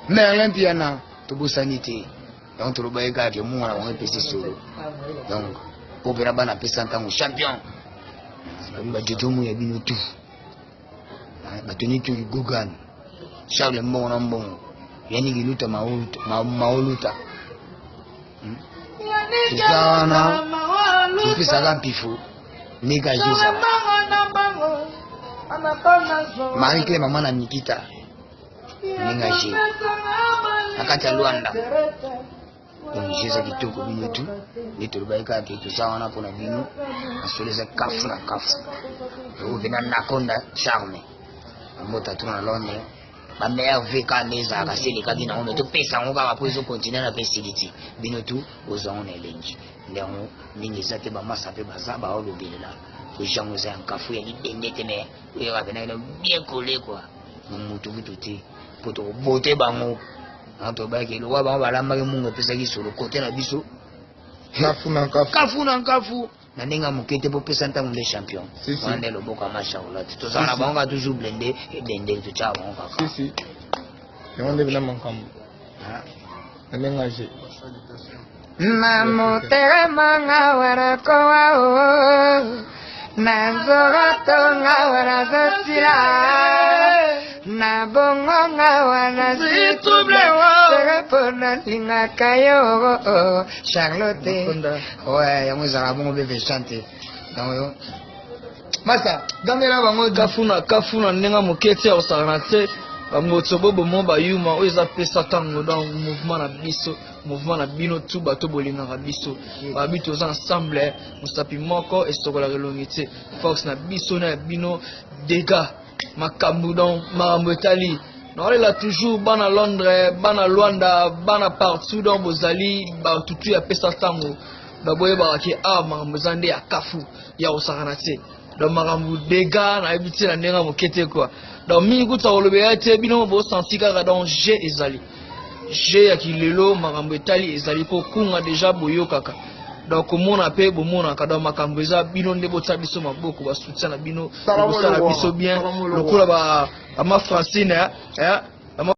Merlin Piana tobosani te. Donc tolobaki kaka ke munga na bango epesi solo. Donc po mpena bana pesa ntango champion. Bajojo mu ya bino tout. Batoni tout Gogan. Charles Mbongo na Mbongo. Yannick Luta Maoluta. Toza wana topesaka mpifo ndenge azozala. Marie Claire mama na Nikita ndenge aje na kati ya Luanda. Donc jeu eza kitoko bino tu nde tolobaki kaka ke toza wana mpona bino masolo eza kafu na kafu oyo mpena nakonda charme bambota tuna na Londres ba meilleur vie kaka nde ezalaka se elekaki nango me topesa yango kaka mpo ezokontinue na mpe esili ti bino tu bozwa yango na elengi nde yango ndenge eza te bamasa mpe baza baolobelela po jango eza ya nkafu ya libende te me oyaka mpena ino bien kole kua momutu kutu te mpo tokobote bango yango tobaki lokola bango balambaki mungu epesaki solo kote na biso kafu na nkafu kafu na nkafu na ndenge ya moke te bopesa ntango nde champion Si, si. wana nde loboko ya mashaulati tozala na Si, si. bango kaka toujours blende ebende totyaka bango kaka si si yango nde bina makambo Ah. na ndenge age Na motema nga wana kowa o na nzoto nga wana zosila na bongo nga wana zwi trouble seke mpo nalingaka yo Charlotte. Ouais, yango ezalaka bongo bebe chante yango yo masta gangela bango kafuna kafuna ndenge moke te ya kosakana te bangotso bobomo bayuma oyo eza pesa ntango donc mouvement na biso mouvement na bino tu bato bolingaka biso babi toza ensemble mosapi moko esokolaka elongi te force na biso na ya bino dega makambo donc makambo etali naolela toujours bana Londres bana Luanda bana partout donc bozali bato tu ya pesa ntango donc boyebaka ke awa makambo eza nde ya kafu ya kosakana te donc makambo dega nayebi te na ndenge ya moke te quoi donc mingi kuta kolobela te bino bosanti kaka donc g ezali g ya kilelo makambo etali ezali mpo kunga deja boyokaka donc komona mpe bomonaka donc makambo eza bino nde botia biso maboko basoutien na bino Sala ekosala moloko biso wana, bien sala moloko lokola ba mama Francine eh, eh, mama